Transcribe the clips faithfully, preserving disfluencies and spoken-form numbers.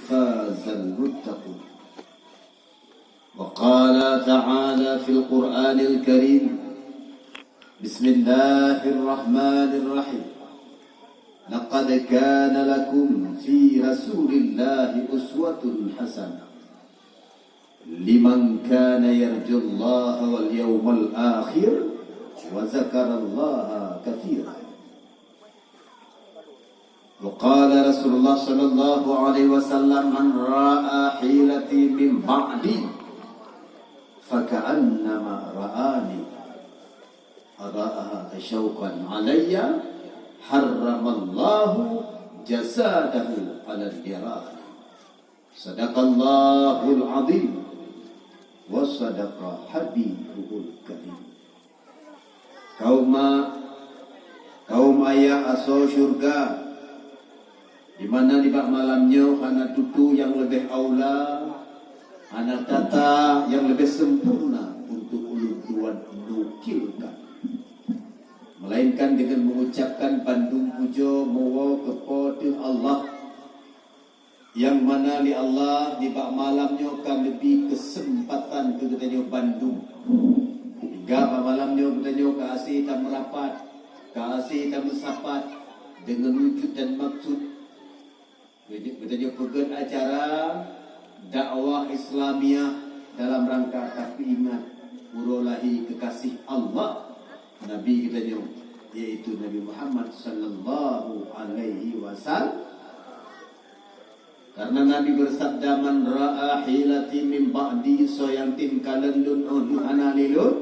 فاز المتقون. وقال تعالى في القرآن الكريم: بسم الله الرحمن الرحيم. لقد كان لكم في رسول الله أسوة حسنة لمن كان يرجو الله واليوم الآخر وذكر الله كثيرا. وقال رسول الله صلى الله عليه وسلم: من رأى حيلتي من بعدي فكأنما رآني، أضاءها تشوقا علي، حرم الله جسده على النيران. صدق الله العظيم وصدق حبيبه الكريم. Kaum mak, kaum ayah asoe syeuruga, di mana nibak malam nyoe hana tutoe nyang leubeh aula, hana kata nyang leubeh sempurna untuk ulôn tuan nukilkan, melainkan dengan mengucapkan bandum pujoe meuwoe keu Po teu Allah, nyang mana lé Allah nibak malam nyoe ka neubri keuseumpatan keu geutanyoe bandum. Hingga bak malam nyoe geutanyoe ka hase tameurapat, ka hase tameusapat deungon wujud dan maksud geutanyoe peugöt acara dakwah Islamiah dalam rangka tapeuingat uroe lahé kekasih Allah, Nabi geutanyoe, yaitu Nabi Muhammad sallallahu alaihi wasallam. Karena Nabi bersabda, "Man ra'a hilati min ba'di," soe nyang tem kalon lôn óh lheueh hana lé lôn,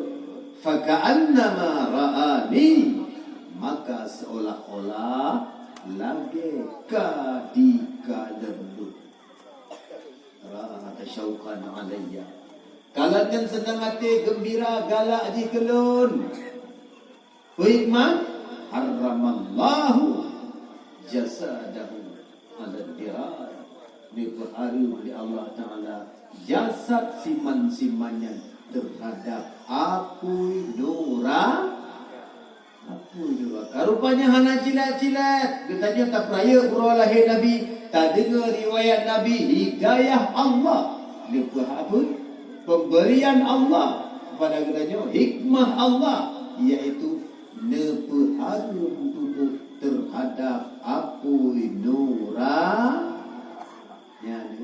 "faka'annama ra'ani," maka seolah-olah lagée ka dikalon lôn. Ra'a tasyauqan alayya. Kalon nyan seunang até, geumbira, galak jih keu lôn. Peue hikmah? Harramallahu jasadahu 'alan niran. Neupeuhareuem lé Allah Taala jasad siman-siman nyan teuhadap apui nura-, apui nuraka. Rupanya hana cilet-cilet. Geutanyoe tapeurayeuk uroe lahé Nabi, tadeungoe riwayat Nabi, hidayah Allah. Neupeuha-, apa? Pemberian Allah kepada geutanyoe, hikmah Allah, yaitu neupeuhareuem tuboh teuhadap apui nura-, nyan.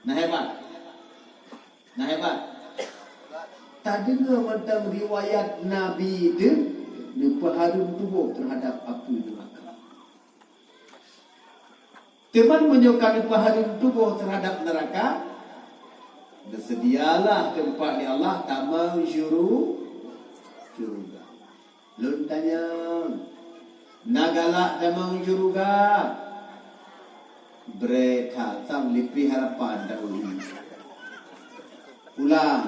Nah, hebat. Nah, hebat. Tadeungoe mantong riwayat Nabi teuh neupeuhareuem tuboh teuhadap apui nuraka. Teuma meunyoe ka neupeuhareuem tuboh teuhadap nuraka, neuseudialah teumpat lé Allah tamong syuru-, syeuruga. Lôn tanyong, na galak tamong syeuruga? Breh that, sang lipih harapan dak uhi. Ulang,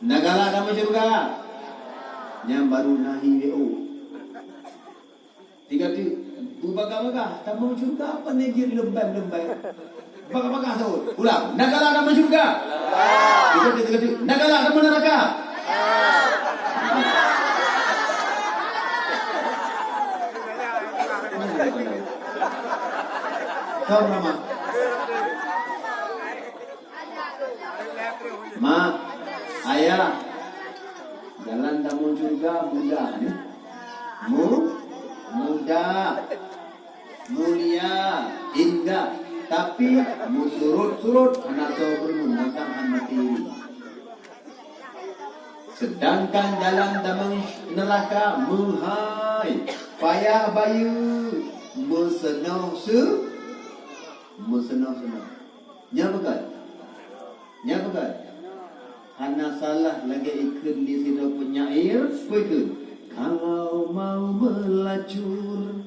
na galak tamong syeuruga? Nyan baru nahi W O. Tiga tu, beubagah-bagah, tamong syeuruga apa ni jih leumbang-leumbang? Bagah-bagah saut. Ulang, na galak tamong syeuruga? Tiga tu, tiga tu, na galak tamong nuraka? Kau nama? Mak, ayah, jalan tamong syeuruga mudah ni. Mu-, mudah, mulia, indah, tapi meusurot-surot hana soe peurunoe mantong hana tiri. Sedangkan jalan tamong neuraka meuhai, payah bayeue, meuseunoh seu-, meuseunoh-seunoh. Nyan bukan? Nyan bukan? Hana salah lagée ikheun di sidroe penyair, peue ikheun? Kalau mau melacur,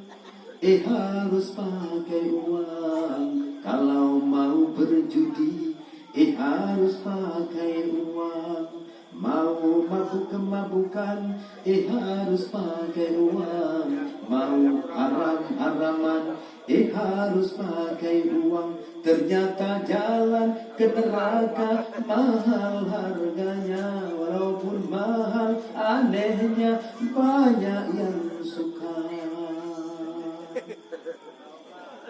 eh harus pakai uang. Kalau mau berjudi, eh harus pakai uang. Mau mabuk kemabukan, eh harus pakai uang. Mau haram-haraman, eh harus pakai uang. Ternyata jalan ke neraka mahal harganya. Walaupun mahal, anehnya banyak yang suka.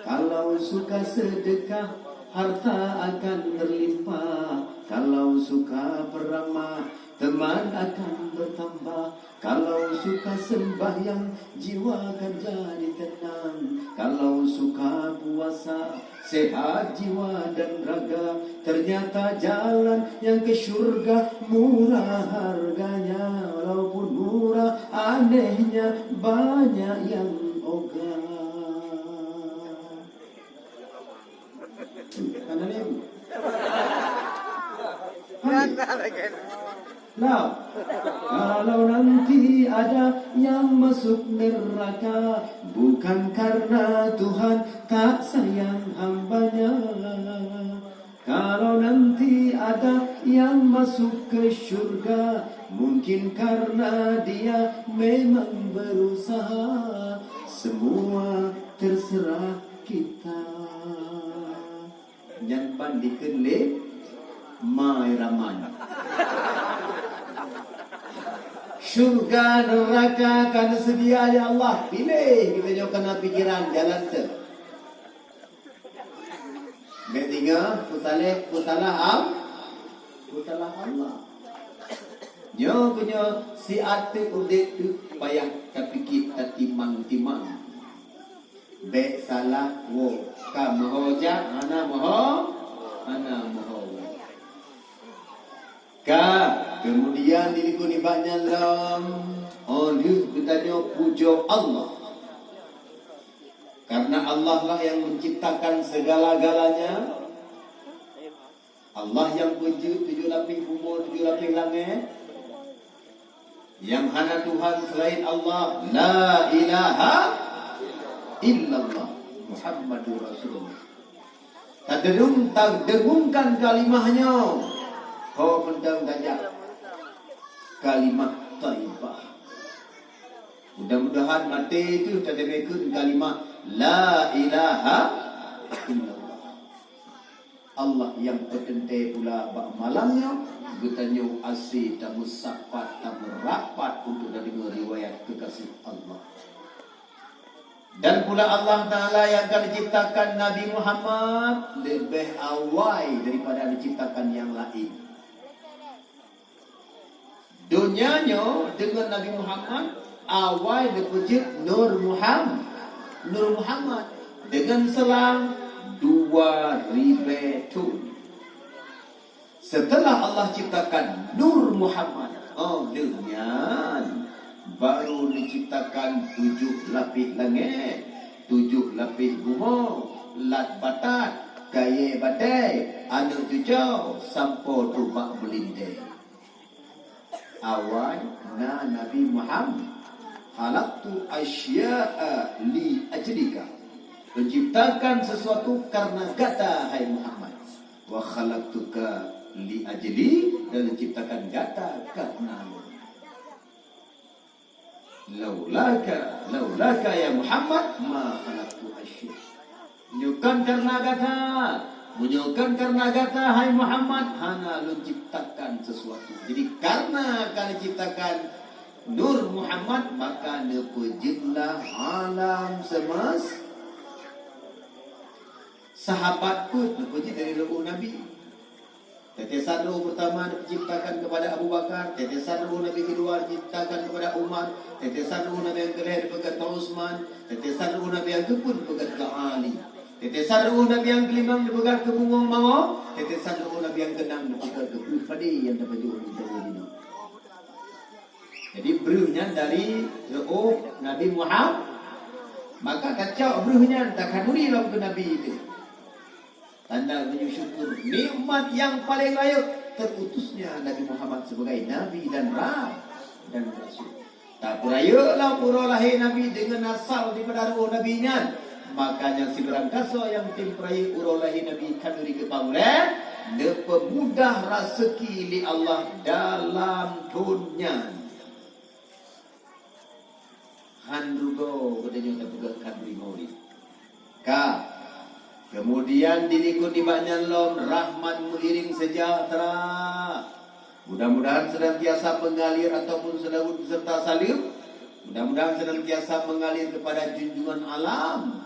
Kalau suka sedekah, harta akan berlimpah. Kalau suka beramah, teman akan bertambah. Kalau suka sembahyang, jiwa akan jadi tenang. Kalau suka puasa, sehat jiwa dan raga. Ternyata jalan yang ke syurga murah harganya. Walaupun murah, anehnya banyak yang ogah. Hana lé. Nah, kalau nanti ada yang masuk neraka bukan karena Tuhan tak sayang hambanya. Kalau nanti ada yang masuk ke syurga, mungkin karena dia memang berusaha. Semua terserah kita. Nyan ban dikheun lé Mai Raman. Syurga neraka ka neuseudia lé Allah. Piléh geutanyoe kana pikiran jalan teuh. Bèk tinggai peusalah, peusalah am-, peusalah Allah. Nyoe keunyoe siat teuk udép teuk payah tapiké tatimang-timang. Bèk salah woe, ka meuho jak, hana meuho, hana meuho woe. Ka, keumudian dilikot nibak nyan lom, oh lheueh geutanyoe pujoe Allah. Karena Allah lah yang menciptakan segala-galanya. Allah nyang peujeuet tujoh lapéh bumoe, tujoh lapéh langét. Nyang hana Tuhan selain Allah, la ilaha illallah Muhammadur Rasulullah. Tadeungung, tadengungkan kalimah nyoe, ho mantong tajak kalimah thaibah. Mudah-mudahan maté teuh tadeungoe kalimah la ilaha illallah. Allah nyang peuteuntèe pula bak malam nyoe, geutanyoe asyik tameusapat, tameurapat untuk tadeungoe riwayat keukaséh Allah. Dan pula Allah Ta'ala nyang ka neuciptakan Nabi Muhammad leubeh awai daripada neuciptakan nyang laén. Donya nyoe deungon Nabi Muhammad awai neupeujeuet Nur Muham-, Nur Muhammad deungon seulang dua ribèe thon. Seuteulah Allah ciptakan Nur Muhammad, oh lheueh nyan baru neuciptakan tujoh lapéh langét, tujoh lapéh bumoe, lat batat, kayèe batèe, aneuk cucoe, sampoe trok bak meulintèe. Awai na Nabi Muhammad, "Khalaqtu asya'a li ajlika." Menciptakan sesuatu karena gata, hai Muhammad. "Wa khalaqtuka li ajli," dan menciptakan gata karena lôn. Laulaka, laulaka ya Muhammad, ma khalaqtu asya. Meunyoe kon karena gata, meunyoe kon karena gata, hai Muhammad, hana lôn ciptakan sesuatu. Jadi, karena ka neuciptakan Nur Muhammad, maka neupeujeuetlah alam semes-, sahabat peuet neupeujeuet dari roh Nabi. Tetesan roh pertama diciptakan kepada Abu Bakar, tetesan roh Nabi kedua diciptakan kepada Umar, tetesan roh Nabi yang kelhèe dipeugèt keu Utsman, tetesan roh Nabi yang keupeuet dipeugèt keu Ali, tetesan roh Nabi yang kelimong dipeugèt keu bungong mawö, tetesan roh Nabi yang keenam dipeugèt keu breuh padé nyang tapajoh di dalam dinoe. Jadi, breuh nyan dari roh Nabi Muhammad. Maka tacok breuh nyan, takhanduri lom keu Nabi teuh. Tanda meunyoe syukur, nikmat nyang paleng rayeuk, teuutusnya Nabi Muhammad sebagai Nabi dan ra-, dan Rasul. Tapeurayeuk lom uroe lahé Nabi deungon asal daripada roh Nabi nyan. Maka nyang sibarang kasoe nyang tem peurayeuk uroe lahé Nabi khanduri geupang ulèe, neupeumudah raseuki lé Allah dalam thon nyan. Han rugoe geutanyoe tapeugah khanduri Maulid. Ka. Keumudian dilikot nibak nyan lom rahmat meuiring seujahteura. Mudah-mudahan senantiasa mengalir ataupun selawat beserta saleuem. Mudah-mudahan senantiasa mengalir kepada junjungan alam.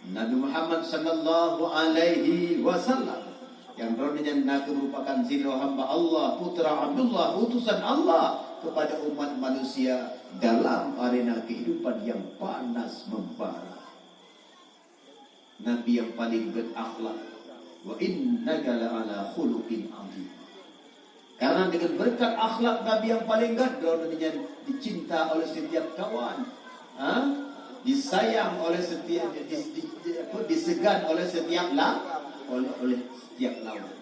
Nabi Muhammad sallallahu alaihi wasallam, nyang droeneuh nyan na kheueh meurupakan sidroe hamba Allah, putra Abdullah, utusan Allah kepada umat manusia dalam arena kehidupan yang panas membara. Nabi yang paling gét akhlak. Wa innaka la'ala khuluqin azim. Karena dengan berkat akhlak Nabi yang paling gét, droeneuh nyan dicinta oleh setiap kawan, ha? Disayang oleh setiap, di, di, di, apa, disegan oleh setiap la-, oleh, oleh setiap lawan.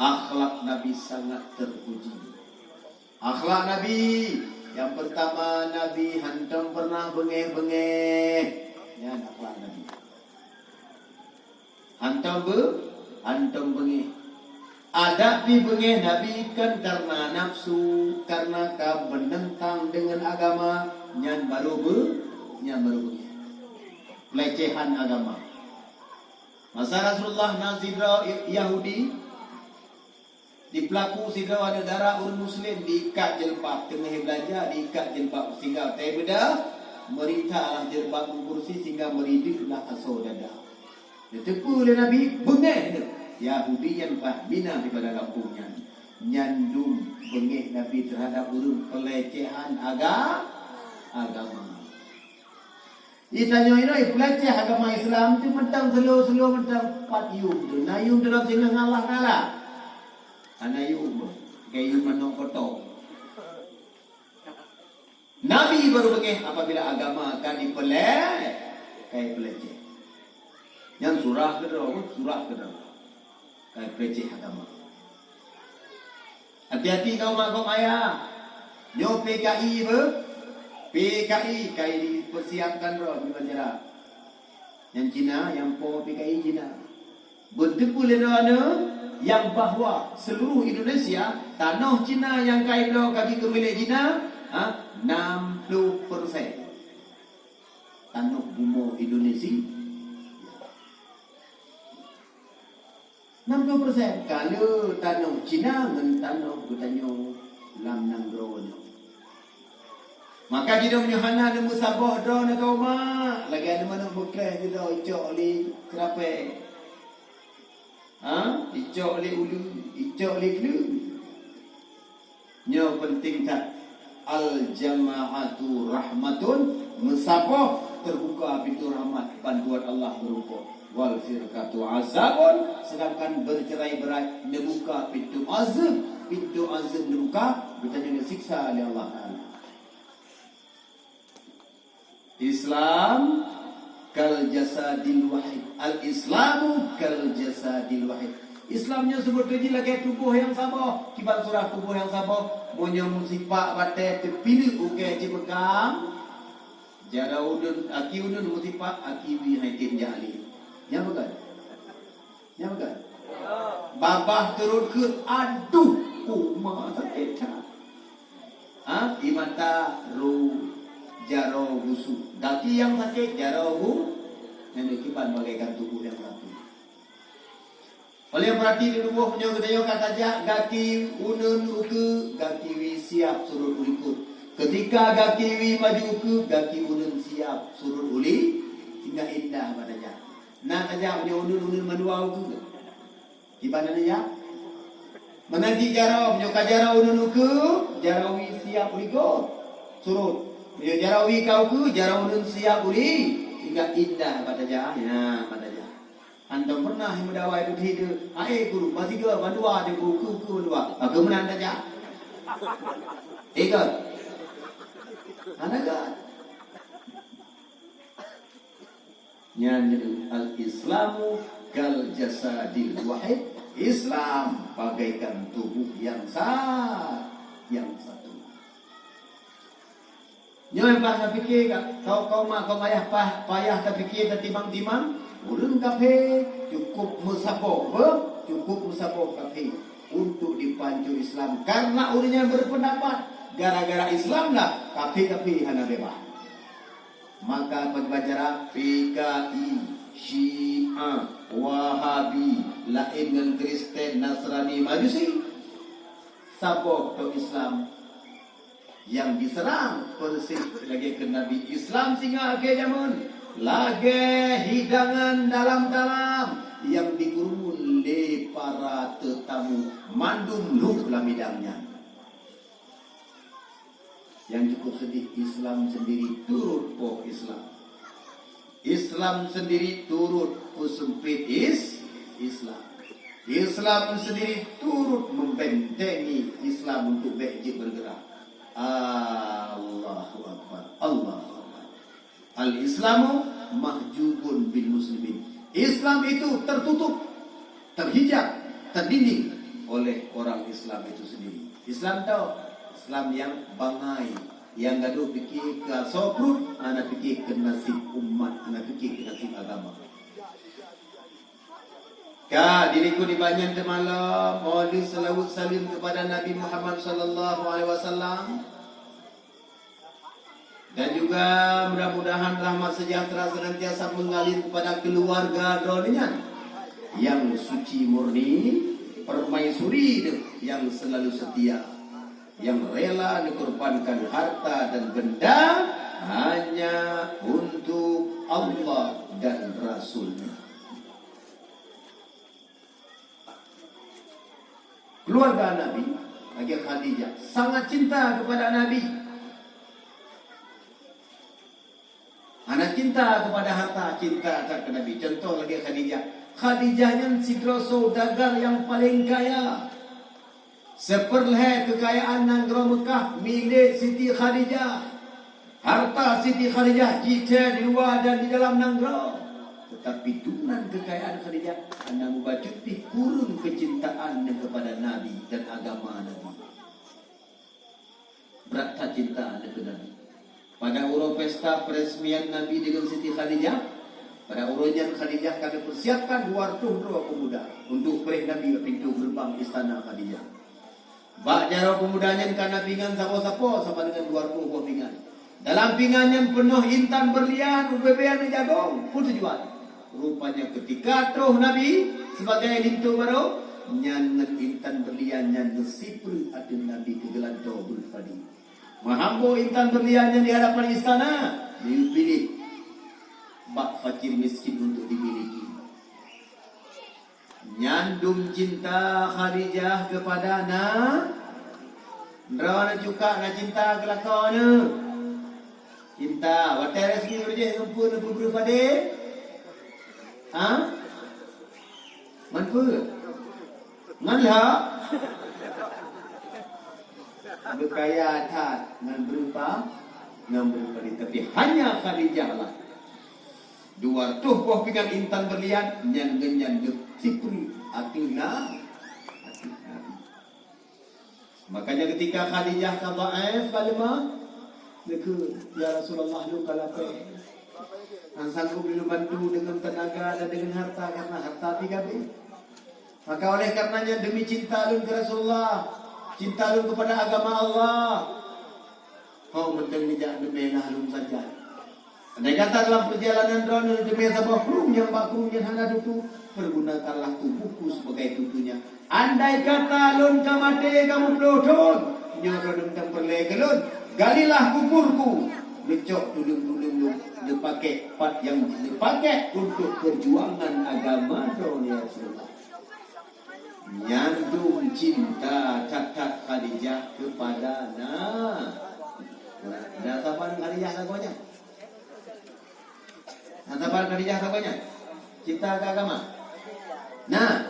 Akhlak Nabi sangat terpuji. Akhlak Nabi, yang pertama, Nabi hantom pernah beungéh-beungéh. Nyan akhlak Nabi. Hantom be-, hantom beungéh. Adak pih beungéh Nabi kan karena nafsu, karena ka menentang dengan agama, nyan baru be-, nyan baru beungéh. Pelecehan agama. Masa Rasulullah na sidroe Yahudi, dipeulaku sidroe aneuk dara ureuëng Muslim, diikat jilbab, teungoh beulanja diikat jilbab sehingga watée beudôh, meurita lah jilbab meukursi sehingga meurideuk lah asoe dada. Neuteupeue lé Nabi, beungéh nyoe. Yahudi nyan bah minah daripada gampông nyan. Nyan dum beungéh Nabi terhadap ureuëng pelecehan aga-, agama. Di tanyoe inoe peulecehan agama Islam tu mantong slow-slow mantong pat yum tu. Na yum tu dalam singoh ngon Allah Taala. Hana yum. Kayak yum manok kotor. Nabi baru beungéh apabila agama ka dipele-, ka dipeuleceh. Nyan surah keudroe, surah keudroe. Ka dipeuleceh agama. Hati-hati kaum mak kaum ayah. Nyoe P K I be, P K I ka dipeusiapkan droe di Banjarab. Nyang Cina, nyang po P K I Cina. Beuteupeue lé droeneuh nyang bahwa seluruh Indonesia, tanoh Cina nyang ka ibloe ka jeuet keu milék Cina, ha, nam ploh persen. Tanoh bumoe Indonesia. Nam ploh persen. Ka le tanoh Cina ngon tanoh geutanyoe lam nanggroe nyoe. Maka jinoe meunyoe hana neumeusaboh droeneuh kaum mak, lagée aneuk manok meukleh keudroe icok lé keurapée. Ha? Icok lé uleue, icok lé kleueng. Nyoe penting that. Al-jama'atu rahmatun, meusaboh teubuka pintoe rahmat, bantuan Allah meurumpok. Wal firqatu azabun, sedangkan bercerai-berai neubuka pintoe azab, pintoe azab neubuka, geutanyoe neusiksa lé Allah Taala. Islam kal jasadil wahid. Al-Islamu kal jasadil wahid. Islam nyoe seubeutôi jih lagée tuboh nyang saboh. Kiban surah tuboh nyang saboh, meunyoe meusipak batée teupileuk ukée jipeukam, jaroe ulôn, aki ulôn meusipak, aki wie hai tem jak lé. Nyan bukan? Nyan bukan? Babah turot keu, aduh, uma sakét that. Ha? Di mata ru jaroe busuk. Gaki nyang sakét, jaroe bu-, nyan kiban bagaikan tuboh nyang satu. Oleh berarti di tuboh nyoe geutanyoe ka tajak gaki uneun ukeue, gaki wie siap surot u likot. Ketika gaki wie maju ukeue, gaki uneun siap surot u li-, sehingga indah bak tajak. Na tajak meunyoe uneun-uneun mandua ukeue. Kiban na tajak? Meunan cit jaroe, meunyoe ka jaroe uneun ukeue, jaroe wie siap u likot. Surot. Meunyoe jaroe wie ka ukeue, jaroe uneun siap u li-, sehingga indah bak tajak. Nyan, bak tajak. Hantom pernah meudawai putih tu. Hai guru, masigoe mandua di ukeue-ukeue mandua. Bagaimana tajak? Ikot. Hana kan? Nyan al-Islamu kal jasadil wahid. Islam bagaikan tubuh yang sa-, yang satu. Nyoe bah tapike ka, kaum-kaum mak, kaum ayah pah-, payah tapike tatimang-timang, ureuëng kafé cukup meusaboh, beuh, cukup meusaboh kafé untuk dipancô Islam. Karena ureuëng nyang berpendapat gara-gara Islam dah kafé-kafé hana beubaih. Maka peubacara P K I, Syiah, Wahabi, laén ngon Kristen, Nasrani, Majusi, saboh tok Islam nyang diseurang persis lagée keu Nabi Islam singoh akhé jameun. Lagée hidangan dalam talam nyang dikeureubeuen lé para teutamu, mandum lhôk lam hidang nyan. Nyang cukup seudeh, Islam sendiri turut poh Islam. Islam sendiri turut peuseumpét is-, Islam. Islam sendiri turut membentengi Islam untuk bék jeuet bergerak. Allahu Akbar. Allahu Akbar. Al-Islamu mahjubun bil muslimin. Islam itu tertutup, terhijab, terdinding oleh orang Islam itu sendiri. Islam tao, Islam nyang bangai, nyang gadôh pike keu asoe pruet, hana pike keu nasib umat, hana pike keu nasib agama. Ka dilikot di banyan teumalom, meulheueh seulaweuet saleuem keupada Nabi Muhammad sallallahu alaihi wasallam. Dan juga mudah-mudahan rahmat sejahtera senantiasa mengalir kepada keluarga droeneuh nyan yang suci murni, permaisuri deuh yang selalu setia, yang rela dikorbankan harta dan benda hanya untuk Allah dan Rasul-Nya. Keluarga Nabi, lagée Khadijah, sangat cinta kepada Nabi. Hana cinta kepada harta, cinta that keu Nabi. Contoh lagée Khadijah. Khadijah nyan sidroe saudagar nyang paleng kaya. Seupeurlhée keukayaan nanggroe Meukah milék Siti Khadijah. Harta Siti Khadijah jithée di luwa dan di dalam nanggroe. Teutapi tunan keukayaan Khadijah hana mubacut pih kureueng keucintaan neuh keupada Nabi dan agama Nabi. Brat that cinta neuh keu Nabi. Pada uroe pesta peureuseumiyén Nabi deungon Siti Khadijah, pada uroe nyan Khadijah ka geupeusiapkan dua reutôh droe peumuda untuk preh Nabi bak pintoe geureubang istana Khadijah. Bak jaroe peumuda nyan ka na pingan sapo-sapo, saban deungon dua reutôh boh pingan. Dalam pingan nyan peunoh intan beurlian, ubé-bé aneuk jagong. Peue tujuan? Rupanya keutika troh Nabi sibagai linto barô, nyan ngon intan beurlian nyan neusipreuk ateueh Nabi keu geulantoe breueh padé. Meuhambô intan beurlian nyan di hadapan istana, geuyue piléh bak fakir miskin untuk dimiliki. Nyan dum cinta Khadijah keupada na-, droeneuh cuka na cinta keu lakoe neuh. Cinta, watée raseuki beureujeih ngon peue neupeubreuk padé? Ha? Ngon peue? Ngon lhok? Beukaya that ngon beureupa, ngon beureupa, tapi hanya Khadijah lah. Dua reutôh boh pingan intan beurlian nyan ngon nyan neusipreuk ateueh na-, ateueh Nabi. Makanya ketika Khadijah ka dhaif, ka leumah, neukheun, "Ya Rasulullah, lôn ka lapée. Hana sanggob lôn bantu deungon teunaga dan deungon harta, karena harta pih ka abéh." Maka oleh karenanya demi cinta lôn keu Rasulullah, cinta lôn keupada agama Allah, ho mantong neujak neumé na lôn sajan. Andai kata dalam perjalanan droeneuh neumé saboh krueng nyang bak krueng nyan hana tutu, pergunakanlah tubuhku sebagai tutunya. Andai kata lôn ka maté ka meuploh thon, nyoe droeneuh mantong peureulée keu lôn, galilah kuburku, neucok tuleueng-tuleueng lôn, neupakék pat nyang neupakék untuk perjuangan agama droeneuh, ya Rasulullah. Nyan dum cinta that-that Khadijah keupada na-, na-, na saban Khadijah lagoe nyan. Na saban Khadijah lagoe nyan. Cinta keu agama. Na.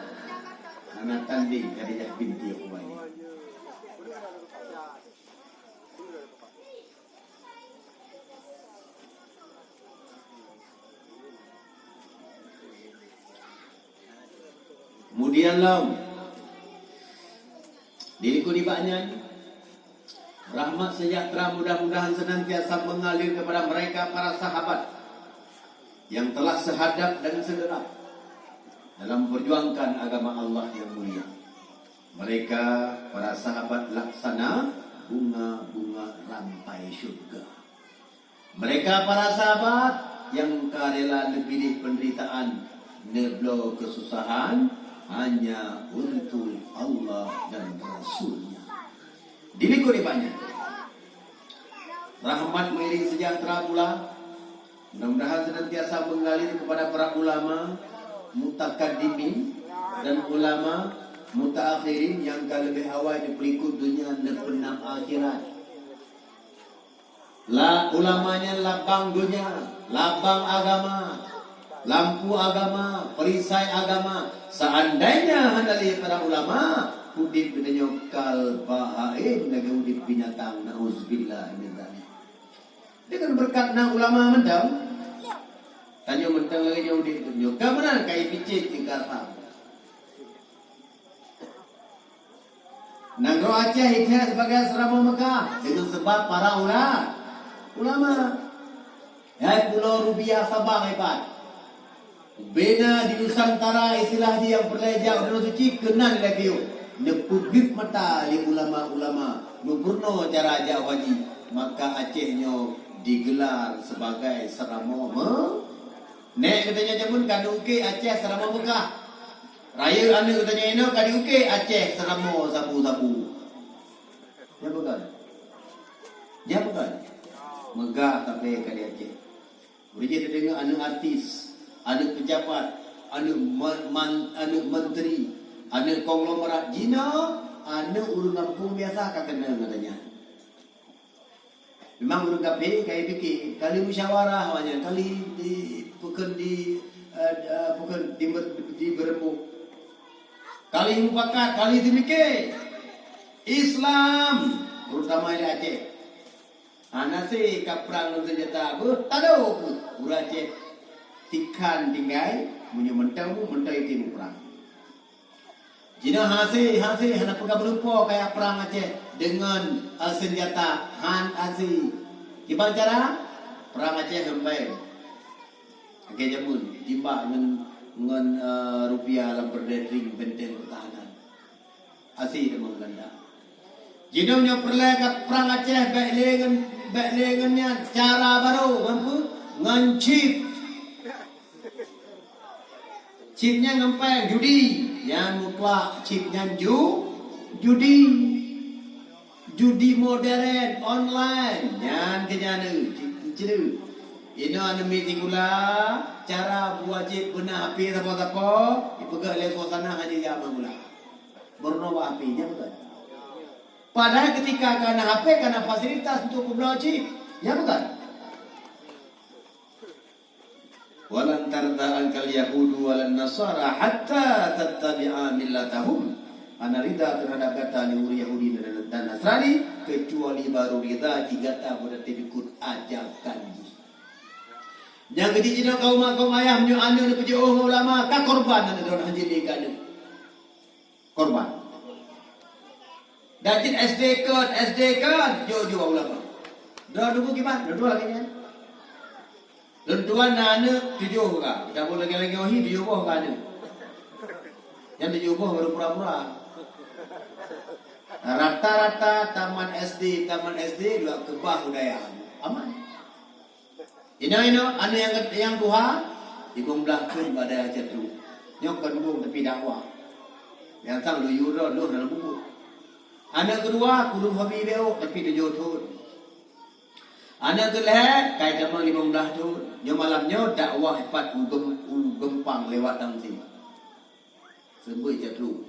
Hana tanding Khadijah binti Khuwailid. Kemudian lom, dilikot nibak nyan, rahmat sejahtera mudah-mudahan senantiasa mengalir kepada mereka para sahabat yang telah sehadap dan segerap dalam memperjuangkan agama Allah yang mulia. Mereka, para sahabat, laksana bunga-bunga rampai syurga. Mereka, para sahabat, nyang ka rela neupiléh peunderitaan, neubloe keususahan hanya untuk Allah dan Rasul-Nya. Dilikot nibak nyan, rahmat meuiring seujahteura pula Mudah-mudahan senantiasa mengalir kepada para ulama mutakaddimin dan ulama mutaakhirin yang ka leubeh awai di peulikot dunia neupeunam akhirat. La ulama nyan labang dunia, labang agama, lampu agama, perisai agama. Seandainya hana lé para ulama, udeb geutanyoe kal bahaim lagée udeb binatang. Nauzubillah min dzalik. Deungon beureukat na ulama mantong, tanyoe mantong lagée nyoe udeb nyoe. Ka meunan ka ipicék tingkat. Nanggroe Aceh ithée sibagai seuramoe Meukah deungon seubab para ula-, ulama. Hai pulo rubiah Sabang hebat. Bubena di Nusantara istilah jih nyang peureulée jak u Danau Suci keunan lé piôh. Neupeubiet mata lé ulama-ulama, neupeurunoe cara jak haji, maka Aceh nyoe digelar sebagai seuramoe Me-, Nek geutanyoe jameun ka diukée Aceh seuramoe Meukah. Rayeuk aneuk geutanyoe inoe ka diukée Aceh seuramoe sabu-sabu. Nyan peugah. Nyan peugah. Meugah sabe ka di Aceh. Uroe jih tadeungoe aneuk artis, aneuk peujabat, aneuk me-, man-, aneuk menteri, aneuk konglomerat. Jinoe aneuk ureuëng gampông biasa ka keunong gata nyan. Memang ureuëng kafé ka jipike, kali musyawarah awaknyan, kali di, peukon di, eh, eh, peukon di, di beureumbôk. Kali mupakat, kali teumike. Islam, terutama di Aceh. Hana se ka prang ngon seunjata, beuh tado keuh ureuëng Aceh. Tikhan tinggai, meunyoe mantong, mantong iti muprang. Jinoe hase, hase hana peugah beuleupo kaya prang Aceh deungon, eh, seunjata, han hase. Kiban cara? Prang Aceh ngon bank. Lagée jameun, jimbak ngon, ngon, eh, rupiah lam peureudeh ring benteng peutahanan. Hase deungon Beulanda. Jinoe nyoe peureulée ka prang Aceh bék lé ngon, bék lé ngon nyan cara barô, ngon peue? Ngon chip. Chip nyan ngon péng, judi. Nyan mutlak chip nyan ju-, judi. Judi modern, online. Nyan keuh nyan, eh, chip, chip. Inoe aneuk miet sikula, cara buajéb beuna H P sapo-sapo, ipeugah lé suasana hana jak meugula. Meurunoe bak H P, nyan beutôi. Padahai keutika ka na H P, ka na fasilitas untuk peubloe chip. Nyan beutôi. "Walan tarda ankal yahudu walan nasara hatta tattabi'a millatahum." Hana rida terhadap gata lé ureuëng Yahudi dan, dan Nasrani, kecuali barô rida jih gata beureuti ikot ajakan jih. Nyang keuji jinoe kaum, kaum ayah, meunyoe aneuk neupeujeuôh ngon ulama, ka korban aneuk droe hana jeuet lé keu aneuk. Korban. Dan cit S D kon, S D kon, jok-jok ulama. Droe nunggu kiban, dua-dua lagée nyan. Lôn tuan na aneuk tujoh ka, dak buet lagée-lagée wahi tujoh boh ka aneuk. Nyang tujoh boh baru pura-pura. Rata-rata tamat S D, tamat S D dua keubah budaya. Aman. Inoe-inoe aneuk nyang, nyang tuha, limong blaih thon bak dayah Catu. Nyoe kon bong tapi dakwah. Nyang sang luyue droe lôn dalam buku. Aneuk keudua, kureueng hobi beok tapi tujoh thon. Aneuk keulhée, kai tamong limong blaih thon. Nyoe malam nyoe dakwah pat u Gem-, u Gempang lewat Dangsi. Seubeue Catu.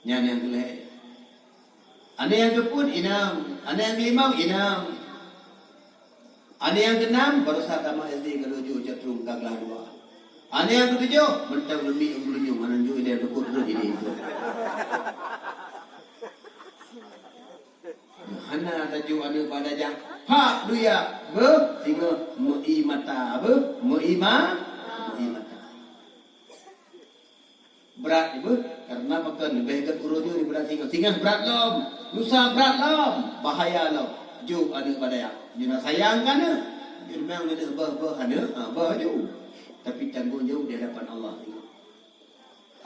Nyan nyang keulhée. Aneuk nyang keupeuet inong, aneuk nyang keulimong inong. Aneuk nyang keunam barosa tamat S D ka lheueh jok Catu ka glah dua. Aneuk nyang keutujoh mantong leumik u Meulunyong, hana jok ilée teukot rhot ini itu. Hana tajok aneuk bak dajah. Pak duyak beuh singoh meu-i mata beuh, meu-i ma-, meu-i mata. Brat beuh, karena pakon leubeh gét uroe nyoe daripada singoh. Singoh brat lom, lusa brat lom, bahaya lom. Jok aneuk bak dayah. Nyoe na sayang keu aneuk. Nyoe memang aneuk beuh-beuh aneuk, ha, beuh ju. Tapi tanggong jaweueb di hadapan Allah singoh.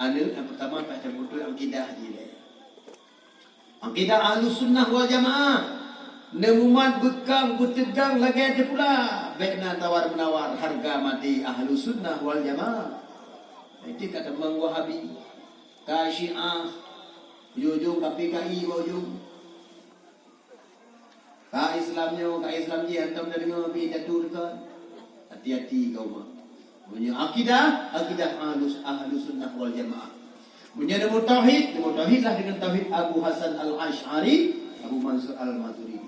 Aneuk nyang peurtama payah tabeutôi akidah jih lé. Akidah Ahlussunnah wal Jamaah. Neumumat beukang beuteugang lagée teuh pula, bék na tawar-meunawar hareuga maté Ahlussunnah wal Jamaah. Itu ka teumang Wahabi, ka Syiah, ujong-ujong ka P K I bak ujong. Ka Islam nyoe, ka Islam jih, hantom tadeungoe pih jatuh deukon. Hati-hati kaum. Meunyoe akidah, akidah ahlus, ahlus sunnah wal jamaah. Meunyoe neumutauhid, neumutauhidlah deungon tauhid Abu Hasan Al-Asy'ari, Abu Mansur Al-Maturidi.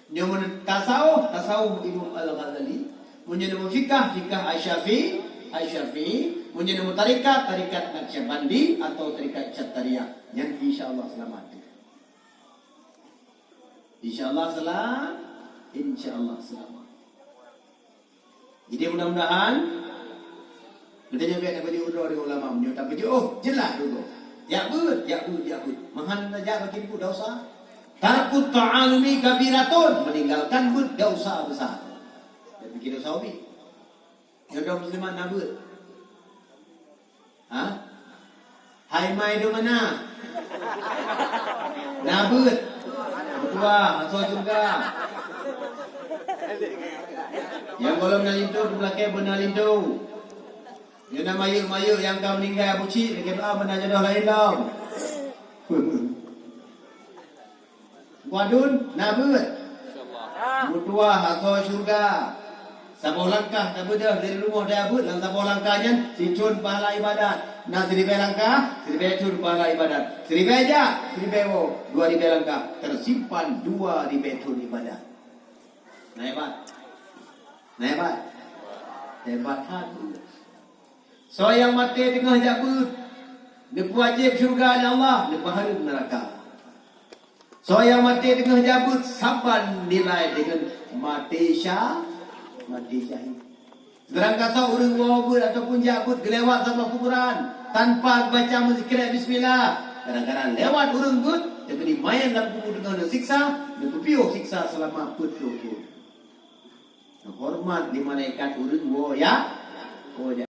Nyoe meunyoe tasawuf, tasawuf Imam Al-Ghazali. Meunyoe neumeufikah, fikah Asy-Syafi'i, Asy-Syafi'i. Meunyoe neumutarekat, tarekat Naqsyabandi atau tarekat Syattariyah. Nyan insya Allah seulamat. Insya Allah selam-, insya Allah seulamat. Jadi mudah-mudahan geutanyoe bèk tapeujeuet uroe deungon ulama, meunyoe tapeujeuet, oh, jeulaih uroe. Jak beuet, jak beuet, jak beuet. Meuhan tajak bak Teungku, desya. Tarkut ta'alumi kabiratun, meninggalkan beuet desya besar. Tapikir desya ubit. Nyoe droe muslimat na beuet. Ha? Hai mai dong na. Na beuet. Meutuah, asoe syeuruga. Nyang gohlom na linto, di beulakèe beuna linto. Nyoe na mayeuek-mayeuek nyang ka meuninggai, Abu Cik, lagèe doa beuna jodoh laén lom. Wadon na beuet. Meutuah asoe syeuruga. Saboh langkah tabeudôh dari rumoh daya beuet, lam saboh langkah nyan sithon pahala ibadat. Na siribèe langkah, siribèe thon pahala ibadat. Siribèe jak, siribèe woe, dua ribèe langkah, teusimpan dua ribèe thon ibadat. Na hebat. Na hebat. Hebat that. Soe nyang maté teungoh jak beuet, neupeuwajéb syeuruga lé Allah, neupeuhareuem neuraka. Soe nyang maté teungoh jak beuet, saban nilai deungon maté sya-, maté syahid. Seudangkan soe ureueng woe beuet ataupun jak beuet geulewat saboh kuburan tanpa geubaca meusikrek bismillah, gara-gara lewat ureueng beuet, teupeu dimanyang lam kubu teungoh neusiksa, neupeupiôh siksa seulama peuet ploh thon. Neuhoreumat lé malaikat ureueng woe jak, woe jak